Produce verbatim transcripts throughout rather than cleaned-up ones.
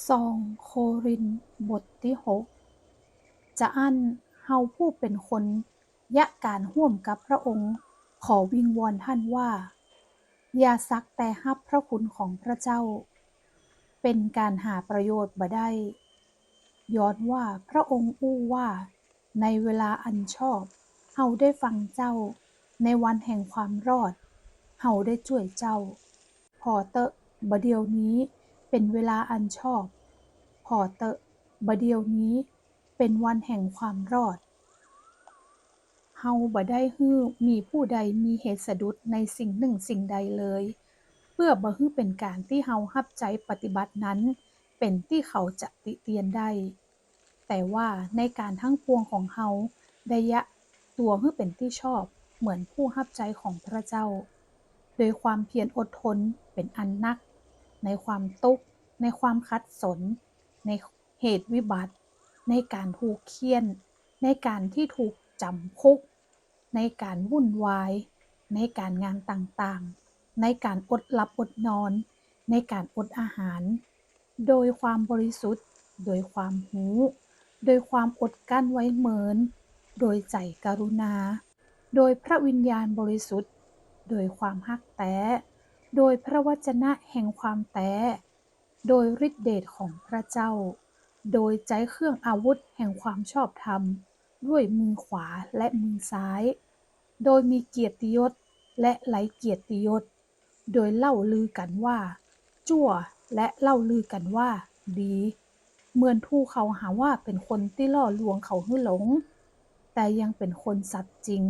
สองโครินธ์บทตี้หก จาอั้นเฮาผู้เป๋นคนเยียะก๋านฮ่วมกับพระองค์ ขอวิงวอนต้านว่า อย่าสักแต่ฮับพระคุณของพระเจ้า เป๋นก๋านหาประโยชน์บ่ได้ ย้อนว่าพระองค์อู้ว่า ในเวลาอันชอบ เฮาได้ฟังเจ้า ในวันแห่งความรอด เฮาได้จ้วยเจ้า ผ่อเต๊อะ บ่าเดี่ยวนี้เป๋นเวลาอันชอบ ผ่อเต๊อะ บ่าเดี่ยวนี้เป๋นวันแห่งความรอด เฮาบ่ได้หื้อมีผู้ใดมีเหตุสะดุดในสิ่งนึ่งสิ่งใดเลย เปื้อบ่หื้อเป๋นก๋านตี้เฮาฮับใจ๊ปฏิบัตินั้น เป๋นตี้เขาจะติเตียนได้ แต่ว่าในก๋านตังปวงของเฮาได้เยียะตั๋วหื้อเป๋นตี้ชอบ เหมือนผู้ฮับใจ๊ของพระเจ้า โดยความเพียรอดทนเป๋นอันนัก ในความตุ๊กข์ ในความขัดสน ในเหตุวิบัติ ในก๋านถูกเฆี่ยน ในก๋านตี้ถูกจ๋ำคุก ในก๋านวุ่นวาย ในก๋านงานต่างๆ ในก๋านอดหลับอดนอน ในก๋านอดอาหาร โดยความบริสุทธิ์ โดยความฮู้ โดยความอดกลั้นไว้เมิน โดยใจ๋กรุณา โดยพระวิญญาณบริสุทธิ์ โดยความฮักแต๊ โดยพระวจนะแห่งความแต๊ โดยฤทธิ์เดชของพระเจ้า โดยใจ๊เครื่องอาวุธแห่งความชอบธรรม ด้วยมือขวาและมือซ้าย โดยมีเกียรติยศและไร้เกียรติยศ โดยเล่าลือกั๋นว่าจั่ว และเล่าลือกั๋นว่าดี เหมือนถูกเขาหาว่าเป๋นคนตี้ล่อลวงเขาหื้อหลง แต่ยังเป๋นคนสัตย์จริง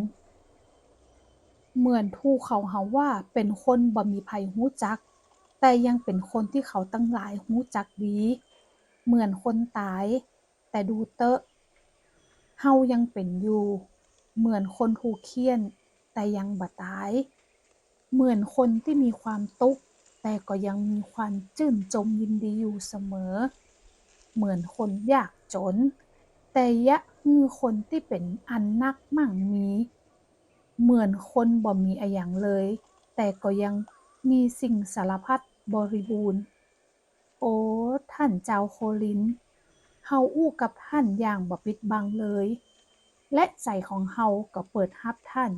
เหมือนถูกเขาหาว่าเป๋นคนบ่มีใผฮู้จัก แต่ยังเป๋นคนตี้เขาตังหลายฮู้จักดี เหมือนคนต๋าย แต่ดูเต๊อะ เฮายังเป๋นอยู่ เหมือนคนถูกเฆี่ยน แต่ยังบ่ต๋าย เหมือนคนตี้มีความตุ๊กข์ แต่ก็ยังมีความจื้นจมยินดีอยู่เสมอ เหมือนคนยากจ๋น แต่เยียะหื้อคนตี้เป๋นอันนักมั่งมี เหมือนคนบ่มีอะหยังเลย แต่ก็ยังมีสิ่งสารพัดบริบูรณ์ โอ้ ต้านจาวโครินธ์ เฮาอู้กับต้านอย่างบ่ปิดบังเลย และใจ๋ของเฮาก็เปิดฮับต้าน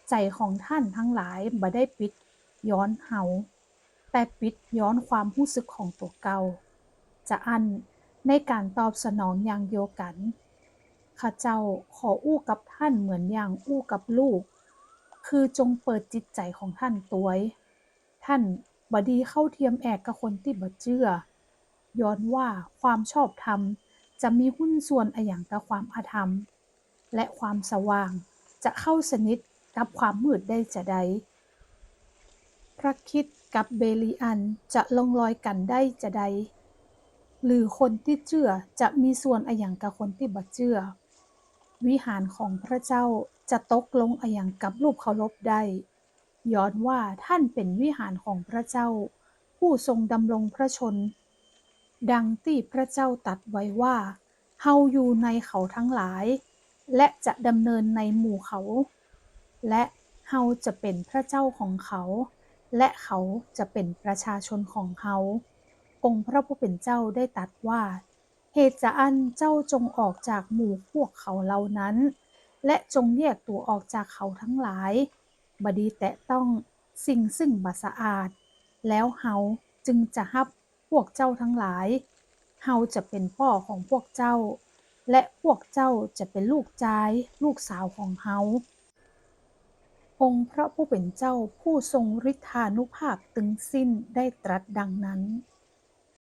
ใจ๋ของต้านตังหลายบ่ได้ปิดย้อนเฮา แต่ปิดย้อนความฮู้สึกของตั๋วเก่า จาอั้นในก๋านตอบสนองอย่างเดียวกั๋น ข้าเจ้าขออู้กับต้านเหมือนอย่างอู้กับลูก คือจงเปิดจิตใจ๋ของต้านตวย ต้านบ่ดีเข้าเทียมแอกกับคนตี้บ่เจื้อ ย้อนว่าความชอบธรรมจะมีหุ้นส่วนอะหยังกับความอธรรม และความสว่างจะเข้าสนิทกับความมืดได้จาใด พระคริสต์กับเบลีอัลจะลงรอยกั๋นได้จาใด หรือคนตี้เจื้อจะมีส่วนอะหยังกับคนตี้บ่เจื้อ วิหารของพระเจ้าจะตกลงอะหยังกับรูปเคารพได้ ย้อนว่าต้านเป๋นวิหารของพระเจ้า ผู้ทรงดำรงพระชนม์ ดังตี้พระเจ้าตรัสไว้ว่า เฮาอยู่ในเขาตังหลาย และจะดำเนินในหมู่เขา และเฮาจะเป๋นพระเจ้าของเขา และเขาจะเป๋นประชาชนของเฮา องค์พระผู้เป๋นเจ้าได้ตรัสว่า เหตุจาอั้นเจ้าจงออกจากหมู่พวกเขาเหล่านั้น และจงแยกตั๋วออกจากเขาตังหลาย บ่ดีแตะต้องสิ่งซึ่งบ่สะอาด แล้วเฮาจึงจะฮับพวกเจ้าตังหลาย เฮาจะเป๋นป้อของพวกเจ้า และพวกเจ้าจะเป๋นลูกจายลูกสาวของเฮา องค์พระผู้เป๋นเจ้าผู้ทรงฤทธานุภาพตึงสิ้นได้ตรัสดังนั้น